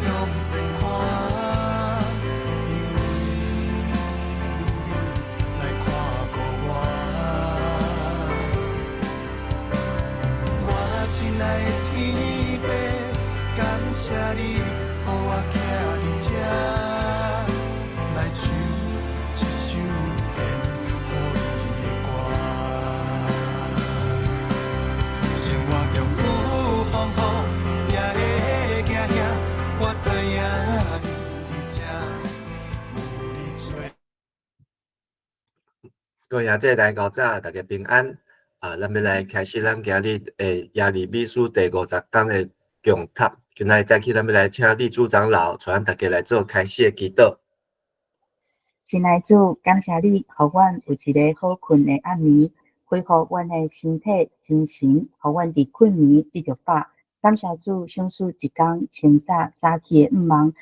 向前看，因為有你來看顧我。我親愛的天父，感謝你，予我徛佇這，來唱這首獻予你的歌。生活中有風雨，也會驚嚇，我知影你佇這，有你做。各位兄弟來到這，大家平安。啊，咱欲來開始咱今日的耶利米書第五十講的共讀。今仔日早起，咱欲來請麗珠長老帶咱大家來做開始的祈禱。親愛主，感謝你，予阮有一个好睏的暗暝，恢復阮的身體、精神，予阮佇困眠得著飽。感謝主，賞賜一工清早早起的向望，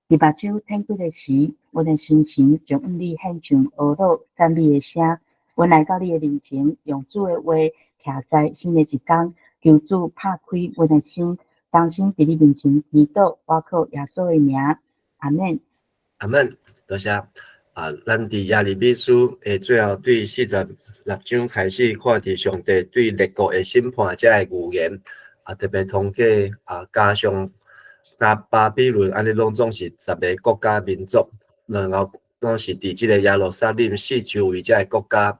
佇目睭天開的時，阮的心情就向你獻上呵咾讚美的聲。阮來到你的面前，用主的話徛在新的一工，求主拍開阮的心，重新佇你面前祈禱，我靠耶穌的名，阿們。阿們，多謝。啊，咱佇耶利米書的最後對46章開始看佇上帝對列國的審判遮的預言，啊，特別通過啊，加上加巴比倫，按呢攏總是10个國家民族，然後攏是佇這个耶路撒冷四周圍遮个國家，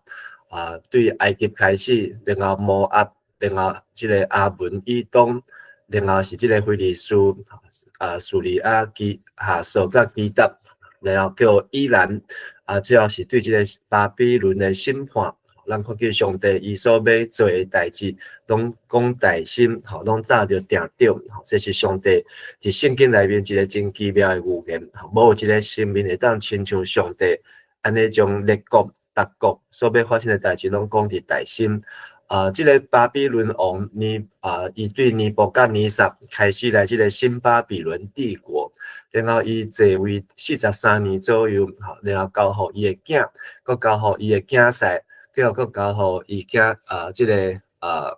啊，對埃及開始，然後摩押，然後這个亞捫以東，然後是這个非利士，啊，敘利亞、基哈索佮基達，然後叫以攔，啊，最後是對這个巴比倫的審判。咱看見上帝伊所欲做的代誌，攏講大心，吼，攏早就定著，吼，這是上帝佇聖經內面一个真奇妙的預言，吼，無有一个生命會當親像上帝，按呢將列國、逐國所欲發生的代誌，攏講佇大心。啊，這个巴比倫王尼啊，伊對尼布甲尼撒開始來這个新巴比倫帝國，然後伊在位43年左右，吼，然後交予伊的囝，閣交予伊的囝婿。最後閣交予伊囝啊，這个啊，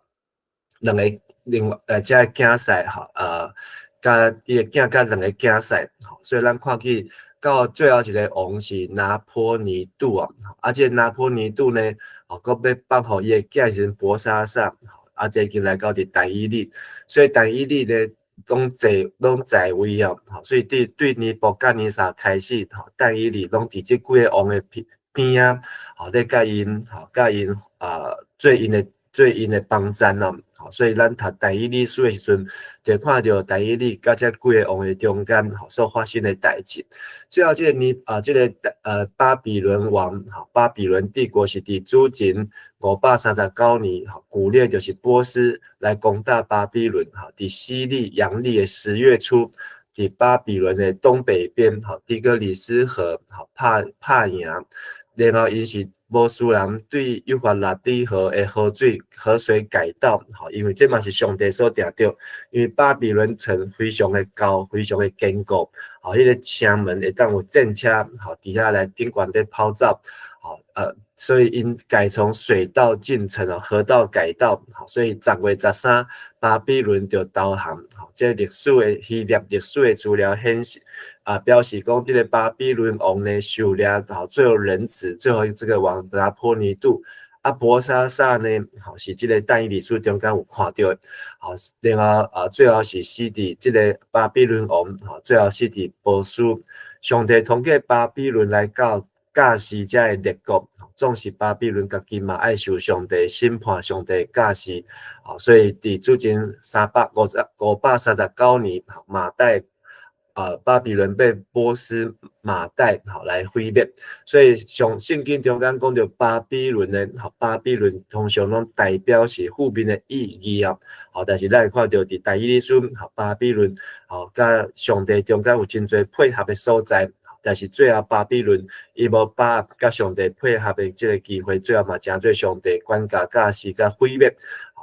兩个另外這个囝婿吼，啊，佮伊的囝佮兩个囝婿，吼，所以咱看見到最後一个王是拿波尼度啊，啊，這个拿波尼度呢，哦，閣欲放予伊的囝時陣伯沙撒，啊，這已經來到佇但以理，所以但以理呢，攏在位哦，所以對尼布甲尼撒開始，吼，但以理攏佇這幾个王的邊仔，吼，咧佮𪜶，吼，佮𪜶啊，做𪜶的幫贊咯，吼，所以咱讀但以理書的時陣，就看著但以理佮這幾个王的中間，吼，所發生的代誌。最後這个尼啊，這个巴比倫王，吼，巴比倫帝國是佇主前539年，吼，古列就是波斯來攻打巴比倫，吼，佇西曆陽曆的10月初，佇巴比倫的東北邊，吼，底格里斯河，吼，拍贏。然後𪜶是波斯人對幼發拉底河的河水改道，吼，因為這嘛是上帝所定著，因為巴比倫城非常的高，非常的堅固，吼，彼个城門會當有戰車，吼，佇遐來頂懸咧跑走，吼，所以𪜶改從水道進城哦，河道改道，所以10月13，巴比倫就投降，吼，這歷史的希臘歷史的資料顯示，啊，表示講這个巴比倫王呢，受掠吼，最後人質，最後這个王拿波尼度，啊，伯沙撒呢，吼，是這个但以理書中間有看著的，吼，然後啊，最後是死佇這个巴比倫王，吼，最後死佇波斯，上帝通過巴比倫來教教示遮个列國，總是巴比倫家己嘛愛受上帝審判、上帝教示，吼，所以佇主前539年，瑪代啊，巴比倫被波斯瑪代吼來毀滅，所以上聖經中間講著巴比倫的，吼，巴比倫通常攏代表是負面的意義啊，吼，但是咱會看著佇但以理書，吼，巴比倫吼，佮上帝中間有真濟配合的所在。但是最後巴比倫伊無把握佮上帝配合的這个機會，最後嘛成做上帝管教、教示佮毀滅。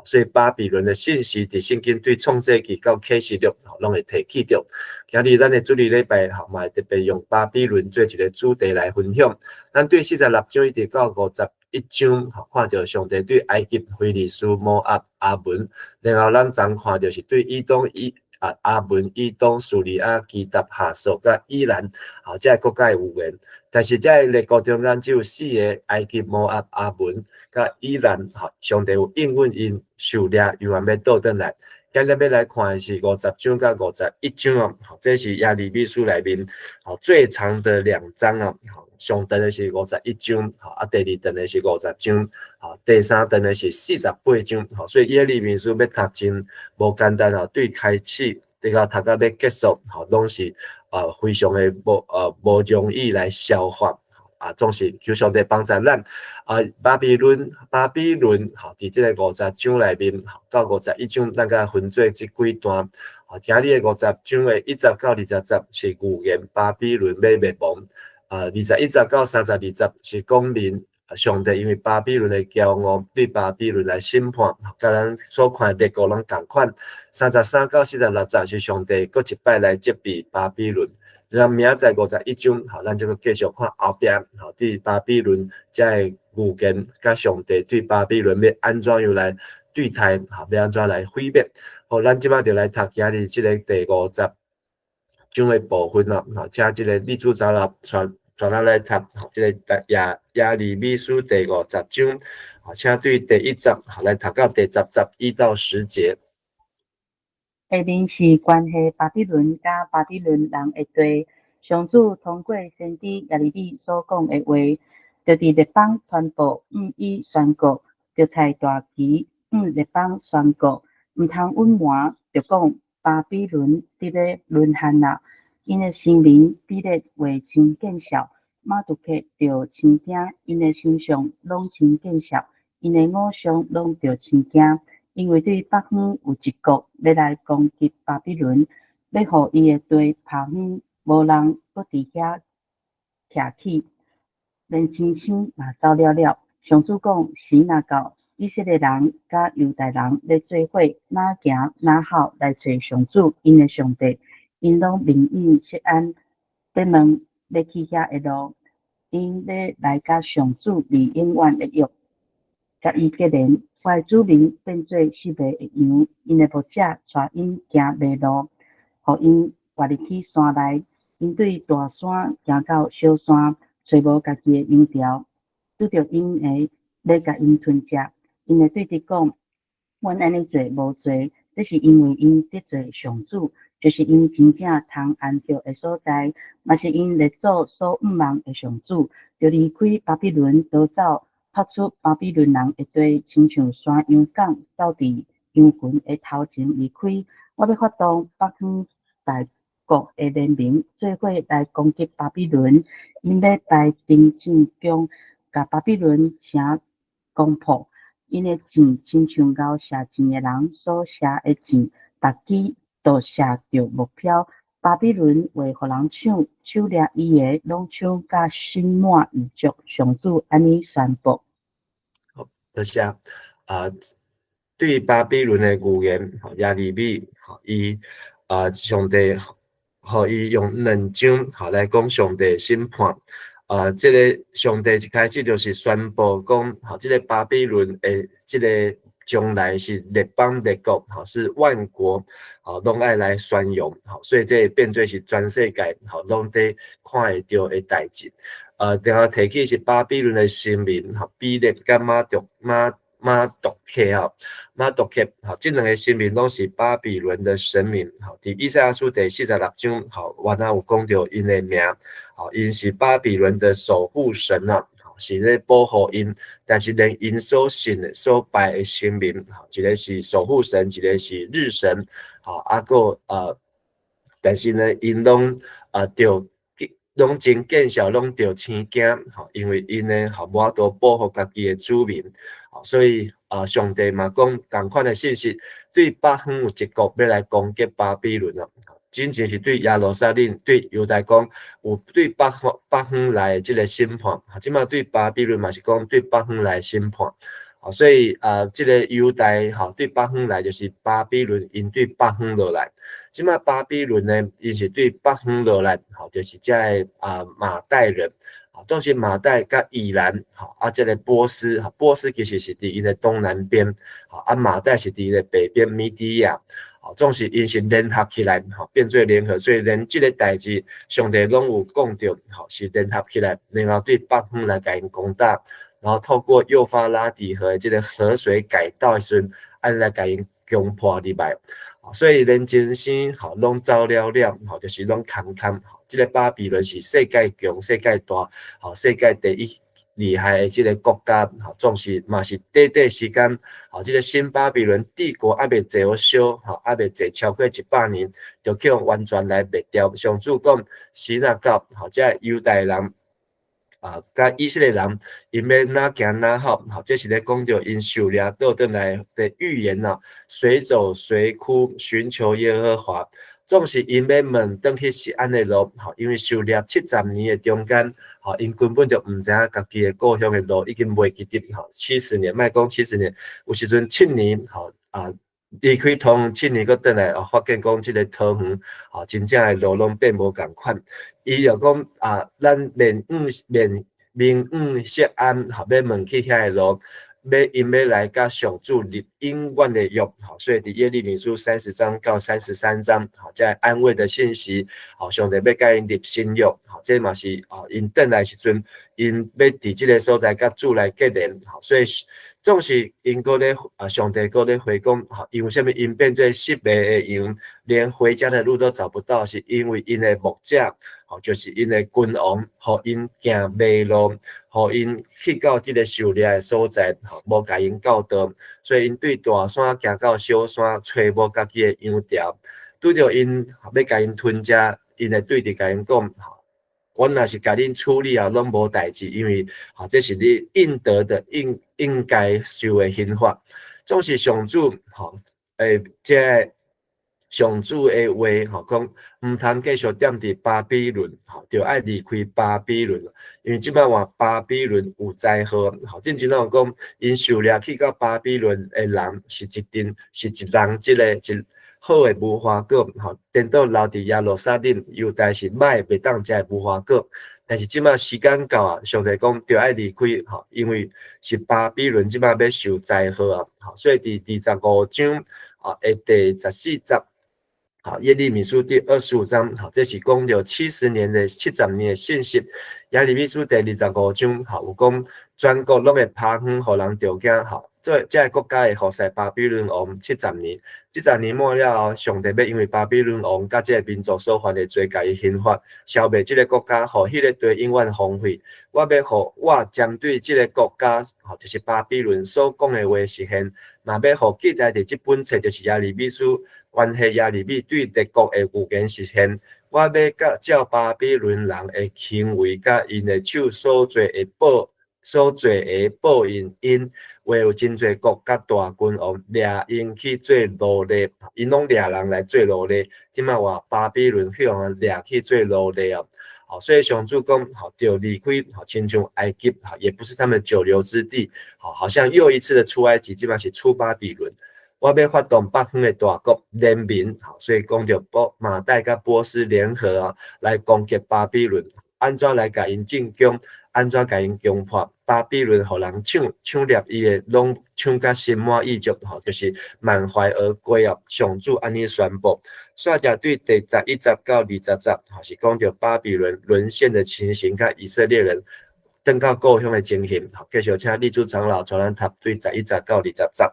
所以巴比倫的信息佇聖經對創世記到啟示錄，攏會提起著。今日咱的主日禮拜，吼，嘛會特別用巴比倫做一个主題來分享。咱對46章一直到51章，吼，看著上帝對埃及、非利士、摩押、亞捫，然後咱昨看著是對以東、以啊，亞捫、以東、敘利亞、基答、哈索佮以攔，吼，這个國家的預言。但是這个列國中間只有四个：埃及、摩押、亞捫佮以攔，吼，上帝有應允𪜶受掠，猶原欲倒轉來。今日欲來看的是50章佮51章哦，吼，這是耶利米書內面吼最長的兩章哦，吼，上長的是51章，吼，啊，第二長的是50章，吼，第三長的是48章，吼，所以耶利米書欲讀真無簡單哦，對開始直到讀到欲結束，吼，攏是非常的無容易來消化。啊，總是求上帝幫助咱。啊，巴比倫，吼，佇這个五十章內面，到51章，咱共分做這幾段。啊，今日的五十章的1節到20節是預言巴比倫欲滅亡。啊，21節到32節是講明上帝因為巴比倫的驕傲，對巴比倫來審判，佮咱所看的列國攏仝款。33到46節是上帝閣一擺來責備巴比倫。咱明仔載51章，吼，咱就閣繼續看後壁，吼，對巴比倫這个預言，佮上帝對巴比倫欲按怎樣來對待，吼，欲按怎來毀滅。好，咱這擺就來讀今日這个第五十章的部分咯，吼，請這个麗珠長老帶帶咱來讀，吼，這个耶利米書第五十章，吼，請對第1節，來讀到第10節1到10節。下面是關係巴比倫佮巴比倫人的罪，上主通過先知耶利米所講的話，就佇列邦傳報，向伊宣告，著插大旗，向列邦宣告，毋通隱瞞，著講巴比倫得欲淪陷啦！𪜶的神明比列話真見笑，瑪杜克著生驚，𪜶的神像攏真見笑，𪜶的偶像攏著生驚。因為對北方有一國欲來攻擊巴比倫，欲予伊的地拋荒，無人閣佇遐徛起，連星星嘛走了了。上主講：時若到，以色列人佮猶大人欲做伙，哪行哪吼來揣上主𪜶的上帝，𪜶攏面向錫安，欲問欲去遐的路，𪜶欲來佮上主立永遠的約，佮伊結連。我的子民變做失迷的羊，𪜶的牧者帶𪜶行迷路，予𪜶活入去山內。𪜶對大山行到小山，揣無家己的羊牢，拄著𪜶的欲共𪜶吞食。𪜶會對敵講：阮按呢做無罪，這是因為𪜶得罪上主，就是𪜶真正通安歇的所在，嘛是𪜶列祖所向望的上主，就離開巴比倫逃走。拍出巴比倫人的地，親像山羊犅走佇羊群的頭前離開。我欲發動北方大國的聯盟，做伙來攻擊巴比倫。𪜶欲排陣進攻，共巴比倫城攻破。𪜶的箭親像𠢕射箭的人所射的箭，逐支都射著目標。巴比倫話予人搶，手掠伊的攏搶甲心滿意足。上主按呢宣布。好，多謝。啊，對巴比倫的預言，耶利米，伊啊，上帝予伊用兩章，吼來講上帝審判。啊，這个上帝一開始就是宣布講，吼，這个巴比倫的這个將來是列邦列國，吼，是萬國，吼，攏愛來宣揚，吼，所以這變做是全世界，吼，攏佇看會著的代誌。然後提起是巴比倫的神明，吼，比列佮馬杜克，吼，馬杜克，吼，這兩个神明攏是巴比倫的神明，吼，佇以賽亞書第46章，吼，原來有講著𪜶的名，吼，𪜶是巴比倫的守護神啊。是咧保護𪜶，但是連𪜶所信的、所拜的神明，吼，一个是守護神，一个是日神，吼，啊，閣但是呢，𪜶攏啊著攏真見笑，攏著生驚，吼，因為𪜶呢，吼，無法度保護家己的子民，吼，所以啊，上帝嘛講仝款的信息，對北方有一國欲來攻擊巴比倫啊。真正是對耶路撒冷、對猶大講，有對北方來的這个審判，這擺對巴比倫嘛是講對北方來審判，所以啊，這个猶大吼對北方來就是巴比倫，𪜶對北方落來。這擺巴比倫呢，𪜶是對北方落來，吼，就是這个啊瑪代人，總是瑪代佮以蘭，吼啊，這个波斯，波斯其實是佇𪜶的東南邊，吼啊，瑪代是佇𪜶的北邊，米底亞，吼，總是𪜶是聯合起來，吼，變做聯合，所以連這个代誌，上帝攏有講著，吼，是聯合起來，然後對北方來共𪜶攻打，然後透過幼發拉底河的這个河水改道的時陣，按呢來共𪜶攻破入來，所以連精神吼攏走了了，吼，就是攏空空。這个巴比倫是世界強、世界大、吼世界第一厲害的這个國家，吼，總是嘛是短短時間，吼，這个新巴比倫帝國猶未坐好燒，吼，猶未坐超過100年，就去予完全來滅掉。上主講，時若到，吼，這猶大人啊，佮以色列人，𪜶欲哪行哪好，吼，這是咧講著𪜶受掠倒轉來的預言啊，隨走隨哭，尋求耶和華。總是𪜶欲問轉去錫安的路，吼，因為受掠七十年的中間，吼，𪜶根本就毋知影家己的故鄉的路已經袂記得，吼，七十年，莫講七十年，有時陣7年，吼，啊，離開桃園七年，閣轉來，發現講這个桃園，吼，真正的路攏變無仝款。伊就講啊，咱面往面面往錫安，吼，欲問去遐个路。欲𪜶欲來佮上主立永遠的約，吼，所以佇耶利米書30章到33章，吼，這安慰的信息，吼，上帝欲佮𪜶立新約，吼，這嘛是哦，𪜶轉來時陣，𪜶欲佇這个所在佮主來結連，吼，所以總是𪜶閣咧啊，上帝閣咧回講，吼，因為啥物？𪜶變做失迷的羊，連回家的路都找不到，是因為𪜶的牧者，吼，就是𪜶的君王，予𪜶行迷路，予𪜶去到這个受掠的所在，吼，無共𪜶教導，所以𪜶對大山行到小山，揣無家己的羊條，拄著𪜶欲共𪜶吞食，𪜶會對著共𪜶講，吼，阮若是共恁處理啊，攏無代誌，因為吼，這是你應得的，應應該受的刑罰。總是上主，吼，這个上主的話，吼，講毋通繼續踮佇巴比倫，吼，著愛離開巴比倫，因為這擺話巴比倫有災禍，吼，進前攏有講，𪜶受掠去到巴比倫的人是一陣，是一人，這个一好的無花果，吼，顛倒留佇耶路撒冷，猶大是歹袂當食的無花果。但是這擺時間到啊，上帝講著愛離開，吼，因為是巴比倫這擺欲受災禍啊，吼，所以佇25章啊，的第14節。好，耶利米書第25章，好，這是講著七十年的七十年的信息。耶利米書第25章，好，有講全國攏會拍昏，予人著驚，吼，這這个國家會服侍巴比倫王七十年，七十年滿了後，上帝欲因為巴比倫王佮這个民族所犯的罪，共伊刑罰，消滅這个國家，予彼个地永遠荒廢。我欲予我針對這个國家，吼，就是巴比倫所講的話實現，嘛欲予記載佇這本冊，就是耶利米書，關係耶利米對列國的預言實現。我欲佮照巴比倫人的行為，佮𪜶的手所做的報，所做的報應𪜶，話有真濟國佮大君王掠𪜶去做奴隸，𪜶攏掠人來做奴隸。這擺話巴比倫去予人掠去做奴隸哦。好，所以上主講，好，著離開，好，親像埃及，好，也不是他們久留之地，好，好像又一次的出埃及，這擺是出巴比倫。我欲發動北方的大國聯盟，好，所以講著波瑪代佮波斯聯合啊，來攻擊巴比倫，按怎來共𪜶進攻？按怎共𪜶攻破？巴比倫予人搶搶掠伊的，攏搶甲心滿意足，吼，就是滿懷而歸哦。上主按呢宣布。煞者對第11節到20節，吼，是講著巴比倫淪陷的情形，佮以色列人轉到故鄉的情形。好，繼續請立柱長老帶咱讀對11節到20節。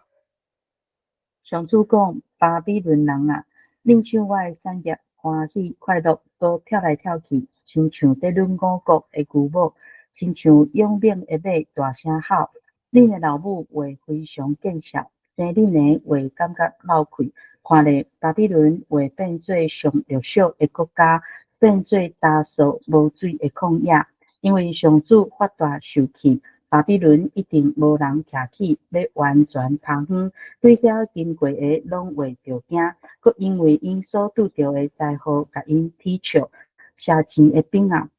上主講：巴比倫人啊，恁搶我的產業，歡喜快樂，閣跳來跳去，親像佇攄五穀的牛母，親像勇猛的馬大聲吼。恁的老母會非常見笑，生恁的會感覺漏氣。看咧，巴比倫會變做上弱小的國家，變做乾燥無水的曠野。因為上主發大受氣，巴比倫一定無人徛起，欲完全拋荒。對遐經過的攏會著驚，閣因為𪜶所拄著的災禍，共𪜶恥笑。射箭的兵啊，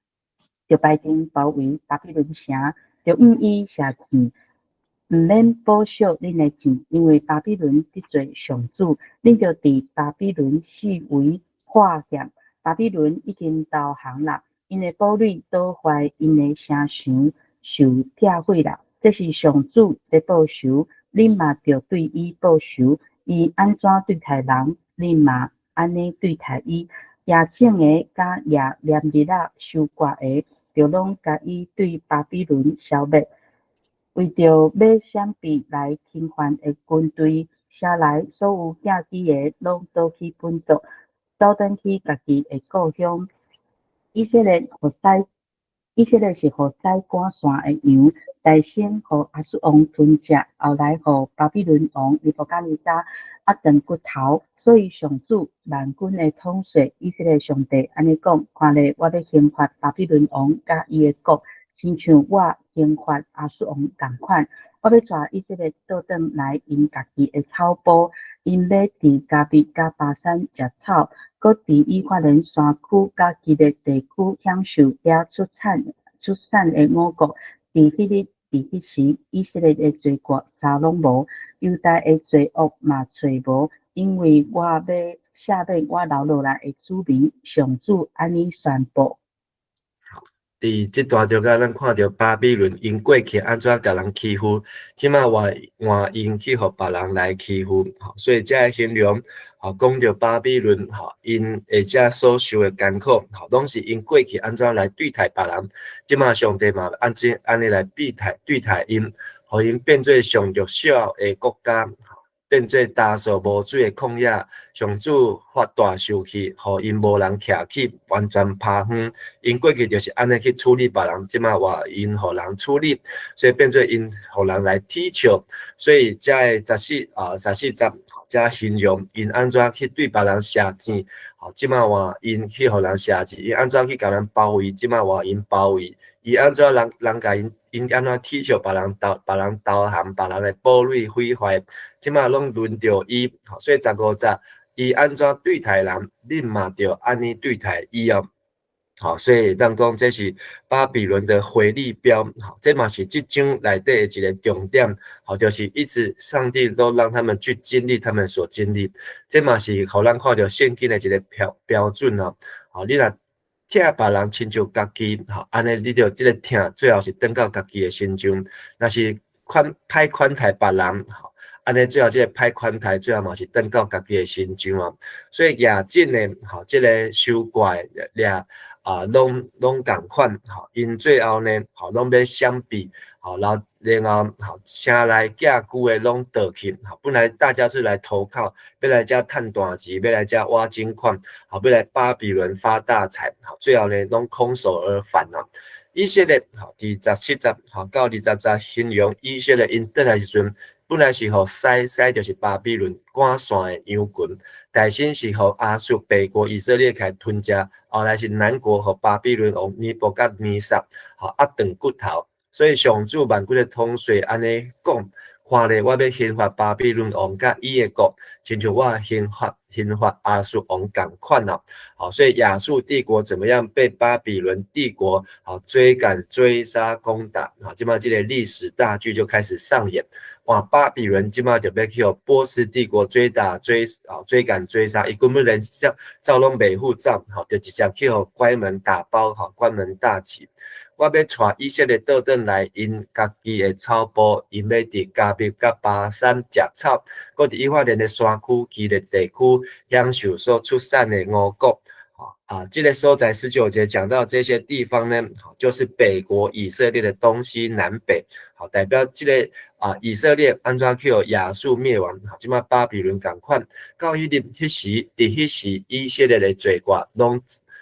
著排陣包圍巴比倫城，著向伊射箭。毋免保守恁的箭，因為巴比倫得罪上主，恁著佇巴比倫四圍化險。巴比倫已經投降啦， 𪜶的堡壘倒壞，𪜶的城牆受拆毀啦。這是上主咧報仇，恁嘛著對伊報仇。伊按怎對待人，恁嘛按呢對待伊。攑種的佮攑連日仔收割的，著攏共伊對巴比倫消滅。為著欲閃避來侵犯的軍隊，城內所有駕騎的攏倒去本族，走轉去家己的故鄉。以色列是予宰趕散的羊，代先予亞述王吞食，後來予巴比倫王尼布甲尼撒壓斷骨頭。所以上主萬軍的統帥以色列上帝按呢講：看咧，我欲刑罰巴比倫王佮伊的國，親像我刑罰亞述王仝款。我欲帶以色列倒轉來𪜶家己的草埔，𪜶欲佇迦密佮巴珊食草，閣佇以法蓮山區佮基列地區享受遐出產的五穀。佇彼日，佇彼時，以色列的罪過查攏無，猶大的罪惡嘛揣無，因為我欲赦免我留落來的子民。上主按呢宣布。佇這段中間，咱看著巴比倫𪜶過去按怎共人欺負，這馬換換𪜶去予別人來欺負，所以這个形容，講著巴比倫，𪜶會遮所受的艱苦，攏是𪜶過去按怎來對待別人，這馬上帝嘛按怎按呢來對待𪜶，予𪜶變做上弱小的國家。變做焦燥無水的曠野，上主發大受氣，予𪜶無人徛起，完全拋荒。𪜶過去就是按呢去處理別人，這馬換𪜶予人處理，所以變做𪜶予人來恥笑。所以這个14節，這形容𪜶按怎去對別人射箭，這馬換𪜶去予人射箭，𪜶按怎去共人包圍，這馬換𪜶包圍，伊按怎人人共𪜶。𪜶按怎恥笑別人投別人投降，別人的堡壘毀壞，這馬攏輪著伊，所以15節，伊按怎對待人，恁嘛著按呢對待伊哦。好，所以咱講這是巴比倫的迴力鏢，這嘛是這章內底的一個重點，好，就是一直上帝都讓他們去經歷他們所經歷，這嘛是予咱看著聖經的一個標準哦。好，你若疼別人親像家己，吼，按呢你著這個疼最後是轉到家己的身上。若是歹款待別人，吼，按呢最後這個歹款待最後嘛是轉到家己的身上哦。所以攑種的，吼，這个收割的，掠啊，攏仝款，吼，𪜶最後呢，吼，攏欲閃避，吼，然後，吼，城內寄居的攏倒去，吼，本來大家是來投靠，欲來遮趁大錢，欲來遮挖金礦，吼，欲來巴比倫發大財，吼，最後呢，攏空手而返啊。以色列，吼，佇17節，吼，到20節形容以色列𪜶轉來時陣，本來是予宰，宰就是巴比倫趕散的羊群，代先是予亞述北國以色列來吞食，後來是南國予巴比倫王尼布甲尼撒，吼壓斷骨頭。所以上主萬軍的統帥按呢講，看咧，我欲刑罰巴比倫王佮伊的國，親像我刑罰亞述王仝款哦。好，所以亞述帝國怎麼樣被巴比倫帝國好追趕、追殺、攻打？好，這馬這個歷史大劇就開始上演。哇，巴比倫這馬就欲去予波斯帝國追打、追趕、追殺，伊根本連走走攏袂赴走，好，就直接去予關門打包，好，關門大吉。我欲帶以色列倒轉來，𪜶家己的草埔，𪜶欲佇迦密佮巴珊食草，閣佇以法蓮的山區、基列地區享受所出產的五穀。啊，這個所在19節講到這些地方呢，就是北國以色列的東西南北，好，代表這個啊以色列按怎去予亞述滅亡，好，這馬巴比倫仝款，到彼日彼時，佇彼時以色列的罪過攏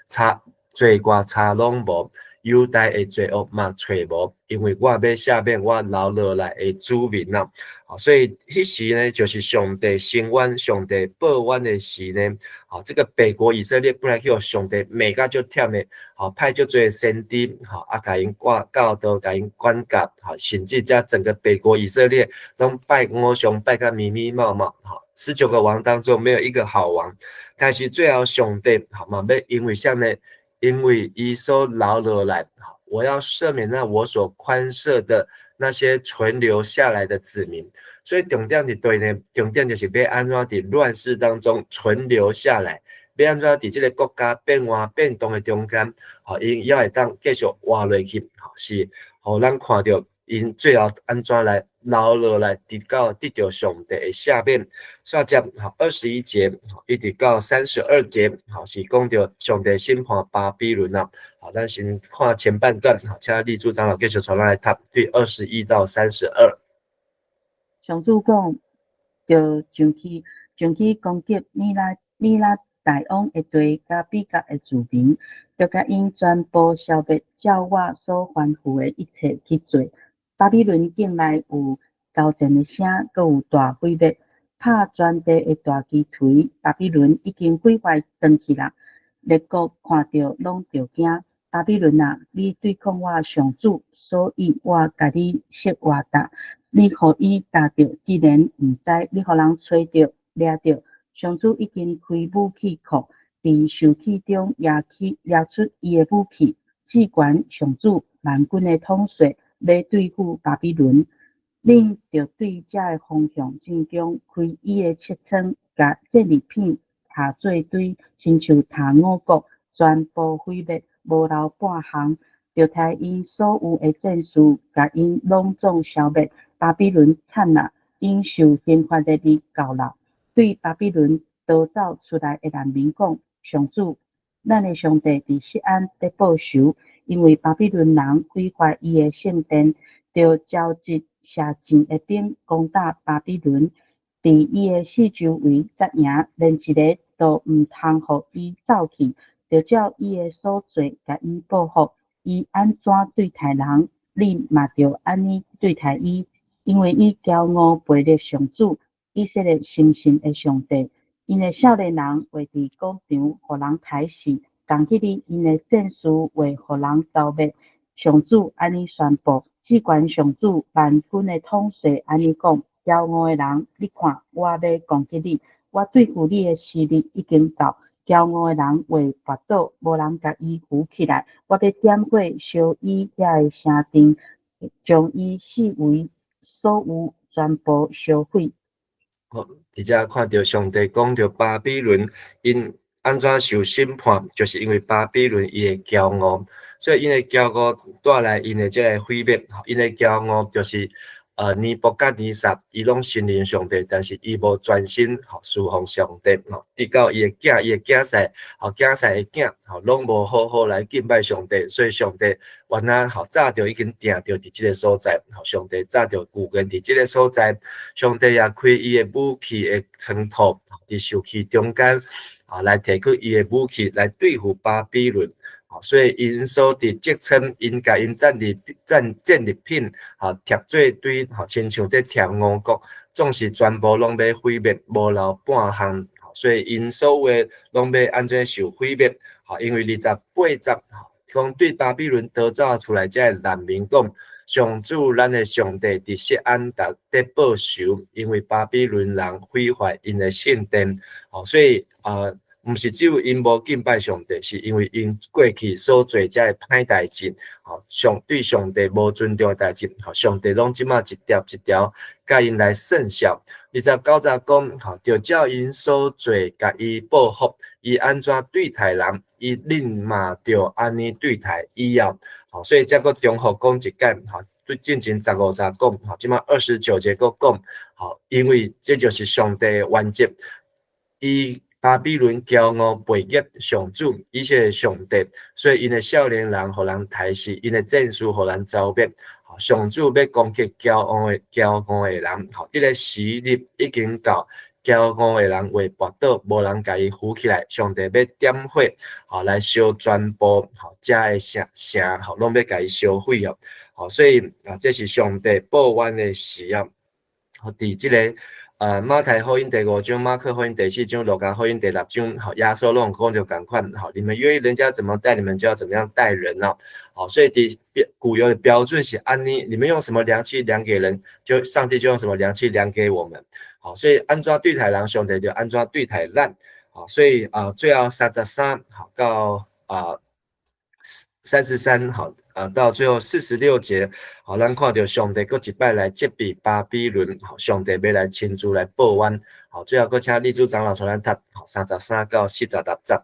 查罪過查攏無。猶大的罪惡嘛揣無，因為我欲赦免我留落來的子民啊。所以彼時呢，就是上帝伸冤、上帝報冤的時呢。好，這個北國以色列本來去予上帝罵甲足忝的，好派足濟先知，好啊，共𪜶掛教導，共𪜶管教，好，甚至遮整個北國以色列攏拜偶像拜甲密密麻麻，好，19個王當中沒有一個好王，但是最後上帝好嘛，欲因為啥呢？因為伊所留落來，我要赦免那我所寬赦的那些存留下來的子民。所以重點佇佗呢，重點就是欲按怎佇亂世當中存留下來，欲欲按怎佇這个國家變換變動的中間，吼，𪜶猶會當繼續活落去，吼，是予咱看著𪜶最後按怎來留落來，直到得著上帝的赦免。煞接吼21節，一直到32節，吼，是講著上帝審判巴比倫啊。好，咱先看前半段，好，請麗珠長老繼續帶咱來讀，對21到32。上主講，著上去，上去攻擊米拉米拉大王的地，佮比甲的子民，著共𪜶全部消滅，照我所吩咐的一切去做。巴比倫境內有交戰的聲，閣有大毀滅，拍全地的大雞槌。巴比倫已經毀壞轉去啦，列國看著攏著驚。巴比倫啊，你對抗我上主，所以我共你設活搭。你予伊踏著，竟然毋知；你予人揣著、掠著。上主已經開武器庫，佇受氣中掖起掖出伊的武器。至懸上主萬軍的統帥欲對付巴比倫，恁著對這个方向進攻，開伊的車窗，共戰利品疊做堆，親像疊五穀，全部毀滅，無留半項。著刣𪜶所有的戰士，共𪜶攏總消滅。巴比倫慘啦，𪜶受刑罰的日到啦。對巴比倫逃走出來的難民講：上主，咱的上帝佇錫安欲報仇，因為巴比倫人毀壞伊的聖殿，著召集射箭的兵攻打巴比倫，佇伊的四周圍紮營，連一个都毋通予伊走去，著照伊的所做，共伊報復。伊按怎對待人，你嘛著按呢對待伊，因為伊驕傲背逆上主，以色列誠實的上帝。𪜶的少年人畫佇廣場，予人刣死；仝彼日，𪜶的戰士畫予人剿滅。上主按呢宣布，至懸上主萬軍的統帥按呢講：驕傲的人，你看，我欲攻擊你，我對付你的時日已經到。驕傲的人會跋倒，無人共伊扶起來。我欲點火燒伊遐的城鎮，將伊四圍所有全部燒毀。好，佇遮看著上帝講著巴比倫，𪜶按怎受審判，就是因為巴比倫伊的驕傲，所以𪜶的驕傲帶來𪜶的這個毀滅。𪜶的驕傲就是尼布甲尼撒，伊攏承認上帝，但是伊無專心吼侍奉上帝吼，直到伊的囝，伊的囝婿，吼囝婿的囝，吼攏無好好來敬拜上帝，所以上帝原來吼早就已經定著佇這个所在，吼上帝早就預言佇這个所在，上帝也開伊的武器的倉庫，佇受氣中間啊來提取伊的武器來對付巴比倫。所以𪜶所佇積倉，𪜶共𪜶戰利品，吼疊做堆，吼親像咧疊五穀，總是全部攏欲毀滅，無留半項。所以𪜶所有的攏欲按怎受毀滅？吼，因為28節，講對巴比倫逃走出來這个難民講，上主咱的上帝佇錫安佇報仇，因為巴比倫人毀壞𪜶的聖殿，吼，所以啊，毋是只有𪜶無敬拜上帝，是因為𪜶過去所做這个歹代誌，吼上對上帝無尊重的代誌，吼上帝攏這馬一條一條共𪜶來算數。29節講，吼，著照𪜶所做，共伊報復，伊按怎對待人，伊恁嘛著按呢對待伊哦。吼，所以這閣重複講一擺，吼，對進前15節講，吼，這馬29節閣講，吼，因為這就是上帝的原則，伊巴比倫驕傲背逆上主，以色列上帝，所以𪜶的少年人予人刣死，𪜶的戰士予人剿滅。上主欲攻擊驕傲的人，吼，這个時日已經到，驕傲的人會跋倒，無人共伊扶起來。上帝欲點火，吼，來燒全部，吼，遮的城城，吼，攏欲共伊燒毀哦。吼，所以啊，這是上帝報怨的時啊。吼，佇這个馬太福音第五章、馬可福音第四章、路加福音第六章，吼，耶穌攏講著仝款，吼，你們願意人家怎麼待你們，就要怎麼樣待人哦。好，所以佇舊約的標準是按呢，你們用什麼量器量給人，就上帝就用什麼量器量給我們。好，所以按怎對待人，上帝就按怎對待咱。好，所以啊，最後33好到啊33好。啊，到最後46節，好，咱看著上帝閣一擺來責備巴比倫，好，上帝欲來親自來報冤，好，最後閣請麗珠長老帶咱讀，好，33到46節。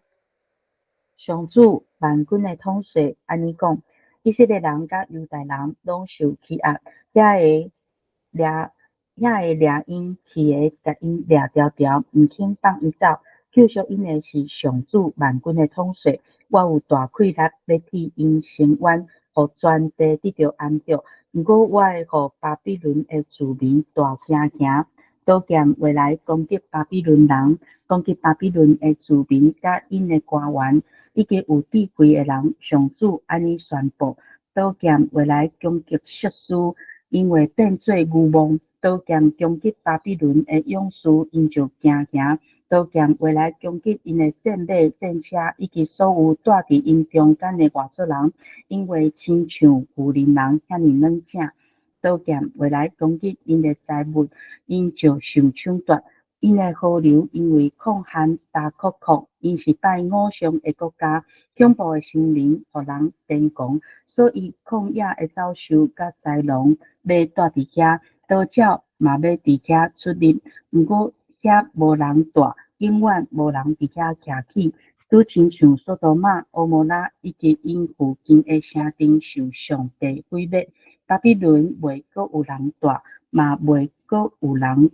上主萬軍的統帥按呢講：以色列人佮猶大人攏受欺壓，遐個掠𪜶去的，共𪜶掠牢牢，毋肯放𪜶走。救贖𪜶的是上主萬軍的統帥。我有大氣力欲替𪜶伸冤，予全地得著安息。毋過我會予巴比倫的子民大驚嚇，刀劍會來攻擊巴比倫人，攻擊巴比倫的子民佮𪜶的官員，以及有智慧的人。上主按呢宣布：刀劍會來攻擊術師，𪜶會變做愚妄；刀劍攻擊巴比倫的勇士，𪜶就驚嚇。刀劍會來攻擊𪜶的戰馬、戰車，以及所有蹛佇𪜶中間的外族人，𪜶會親像婦人遐爾軟正。刀劍會來攻擊𪜶的財物，𪜶就受搶奪。𪜶的河流因為曠旱焦涸涸，𪜶是拜偶像的國家，恐怖的神靈予人癲狂，所以曠野的走獸佮豺狼欲蹛佇遐，刀鳥嘛欲佇遐出入。毋過遐無人蹛，永遠無人佇遐徛起，拄親像索多瑪、俄摩拉以及𪜶附近的城鎮受上帝毀滅。巴比倫袂閣有人蹛，嘛袂閣有人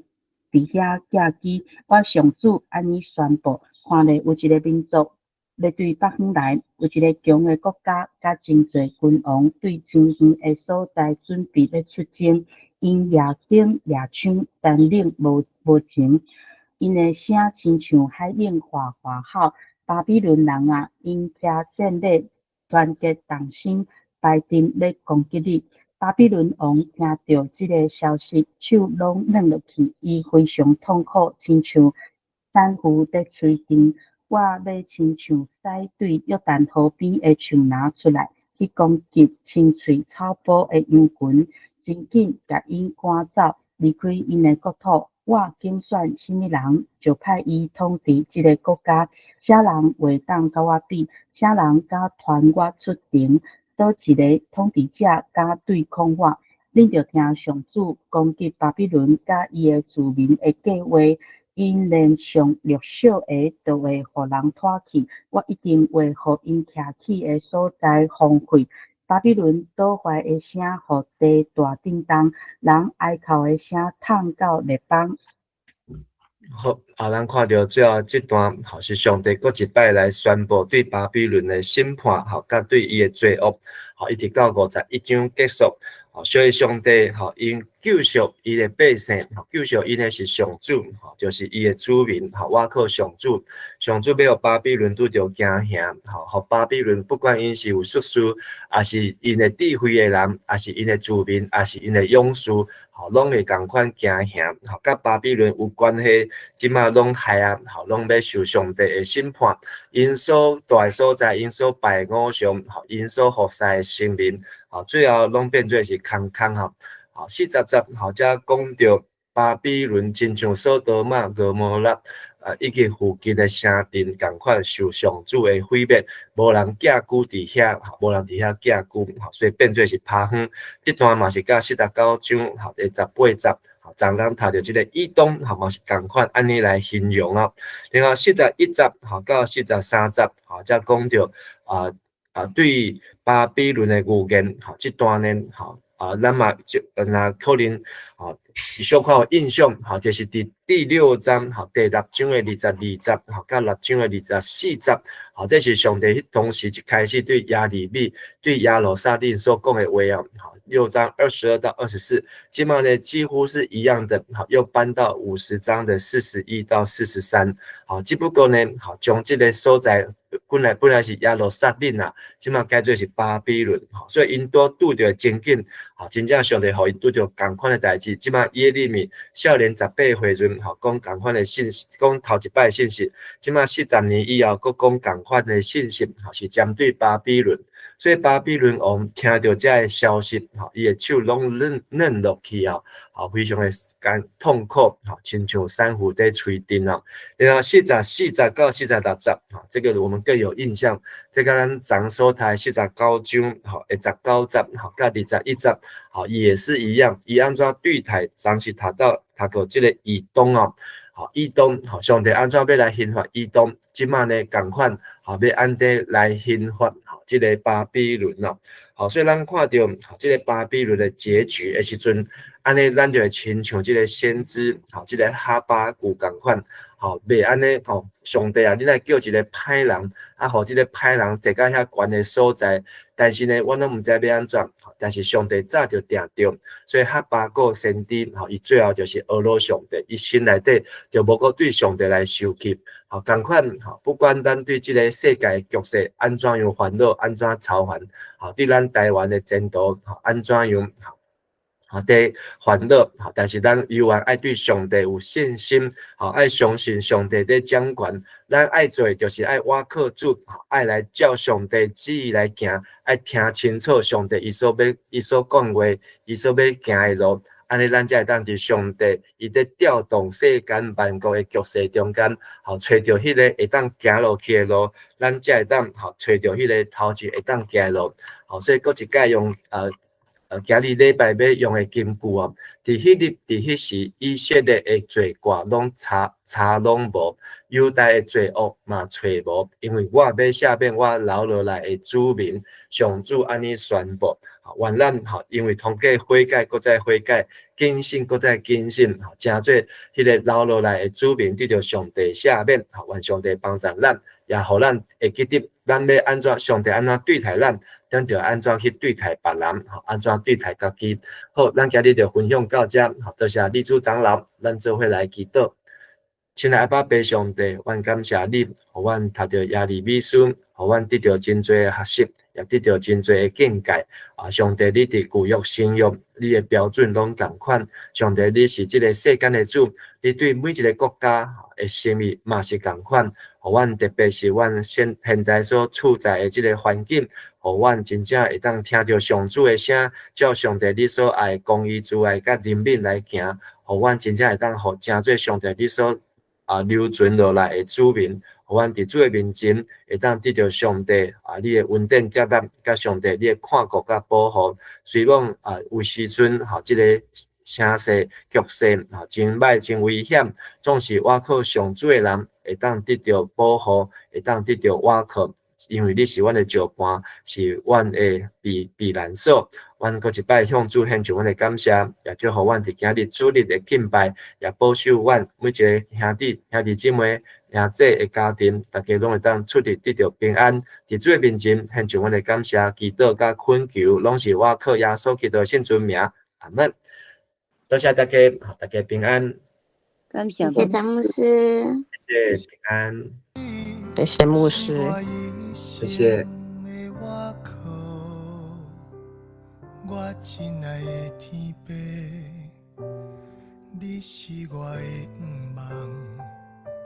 佇遐寄居。我上主按呢宣布：看咧，有一个民族欲對北方來，有一个強的國家，佮真濟君王對真遠的所在準備欲出征。𪜶掠弓掠槍，殘忍無情。𪜶的聲親像海湧嘩嘩吼。巴比倫人啊，𪜶騎戰馬，團結同心，排陣欲攻擊你。巴比倫王聽著這个消息，手攏軟落去，伊非常痛苦，親像產婦佇催產。我欲親像屎對約旦河邊的樹林出來，去攻擊青翠草埔的羊群，真緊共𪜶趕走，離開𪜶的國土。我揀選啥物人，就派伊統治這个國家。啥人會當佮我比？啥人敢傳我出庭？佗一個統治者敢對抗我？恁著聽上主攻擊巴比倫佮伊的子民的計劃，𪜶連上弱小的都會予人拖去，我一定會予𪜶徛起的所在荒廢。巴比倫倒壞的聲予地大震動，人哀哭的聲痛到列邦。好，啊，咱看著最後這段，吼，是上帝閣一擺來宣布對巴比倫的審判，吼，佮對伊的罪惡，吼，一直到51章結束。吼，所以上帝，吼，𪜶救贖伊的百姓，吼，救贖𪜶的是上主，吼，就是伊的子民，吼，倚靠上主，上主欲予巴比倫拄著驚嚇，吼，予巴比倫不管𪜶是有術士，抑是𪜶的智慧的人，抑是𪜶的子民，抑是𪜶的勇士，吼，攏會仝款驚嚇，吼，佮巴比倫有關係，這馬攏害啊，吼，攏欲受上帝的審判。𪜶所蹛的所在，𪜶所拜偶像，吼，𪜶所服侍的神明，吼，最後攏變做是空空吼。吼，40節吼，才講著巴比倫親像索多瑪、蛾摩拉啊，以及附近的城鎮仝款受上主的毀滅，無人寄居佇遐，無人佇遐寄居，吼，所以變做是拋荒。這段嘛是佮49章吼第18節，吼，昨咱讀著這个以東，吼嘛是仝款按呢來形容哦。另外41節吼到43節，吼，才講著對巴比倫的預言，吼，這段呢，吼。啊，咱嘛就若可能吼，小可有印象，吼，就是佇第六章，吼，第六章的22節，吼，佮六章的24節，吼，這是上帝彼當時一開始對耶利米、對耶路撒冷所講的話哦，吼，6章22到24，這馬呢幾乎是一樣的，吼，又搬到50章的41到43，好，只不過呢，吼，將這个所在本來是耶路撒冷啊，這馬改做是巴比倫，吼，所以𪜶拄著情景，吼，真正上帝予𪜶拄著仝款的代誌，這馬耶利米少年18歲陣，吼，講仝款的信息，講頭一擺的信息，這馬40年以後，閣講仝款的信息，吼，是針對巴比倫。所以巴比倫王聽著這个消息，吼，伊的手攏軟軟落去啊，吼，非常的艱痛苦，吼，親像產婦佇催陣啊。然後44節到46節，吼，這個我們更有印象。這個咱昨所讀49章，吼，的19節，吼，佮21節，吼，也是一樣。伊按怎對待，昨是讀到這個以東哦，吼，以東，吼，上帝按怎欲來刑罰以東？這馬呢仝款，吼，欲按呢來刑罰，吼，這个巴比倫哦，好，所以咱看著，這个巴比倫的結局的時陣，按呢咱就會親像這个先知，吼，這个哈巴谷仝款，吼，袂按呢，吼，上帝啊，你來叫一个歹人，啊，予這个歹人坐到遐懸的所在，但是呢，我攏毋知欲按怎，但是上帝早就定著，所以哈巴谷先知，吼，伊最後就是呵咾上帝，伊心內底就無閣對上帝來受氣，吼，仝款，吼，不管咱對這个世界局勢按怎樣煩惱，按怎操煩，吼，對咱台灣的前途，吼，按怎樣，吼，佇煩惱，吼，但是咱猶原愛對上帝有信心，吼，愛相信上帝佇掌權。咱愛做的就是愛倚靠主，愛來照上帝旨意來行，愛聽清楚上帝伊所欲、伊所講話、伊所欲行的路，按呢咱才會當佇上帝伊佇調動世間萬國的局勢中間，吼，揣著彼个會當行落去的路，咱才會當吼揣著彼个頭前會當行的路。吼，所以閣一擺用今日禮拜欲用的金句哦，佇彼日佇彼時，以色列的罪過攏查查攏無，猶大的罪惡嘛揣無，因為我欲赦免我留落來的子民，上主按呢宣布。願咱吼，因為通過悔改，閣再悔改，警醒閣再警醒，成做彼个留落來的子民，得著上帝赦免。願上帝幫助咱，也予咱會記得，咱欲按怎，上帝按怎對待咱，咱就按怎去對待別人，吼，按怎對待家己。好，咱今日就分享到這，多謝李主長老，咱做伙來祈禱。親愛阿爸父上帝，阮感謝你，予阮讀著耶利米書，予阮得著真濟的學習，也得著真濟的見解。啊，上帝，你佇舊約、新約，你的標準攏仝款。上帝，你是這个世間的主，你對每一个國家的心意嘛是仝款。予阮特別是阮現現在所處在的這个環境，予阮真正會當聽著上主的聲，照上帝你所愛公義、慈愛佮憐憫來行，予阮真正會當予成做上帝你所留存落來的子民，予阮佇主的面前會當得著上帝啊，你的恩典接納，佮上帝你的看顧佮保護。雖罔啊有時陣吼，這个聲勢局勢啊真歹真危險，總是倚靠上主的人會當得著保護，會當得著倚靠，因為你是阮的石磐，是阮的避避難所。阮閣一擺向主獻上阮的感謝，也祝福阮佇今日主日的敬拜，也保守阮每一个兄弟兄弟姊妹、兄姐的家庭，大家攏會當出入得著平安。佇主的面前獻上阮的感謝、祈禱佮懇求，攏是倚靠耶穌基督的聖尊名。阿門。多謝大家，大家平安。感謝謝張牧師，謝謝平安，謝謝牧師，謝謝。我親愛的天父，你是我的向望。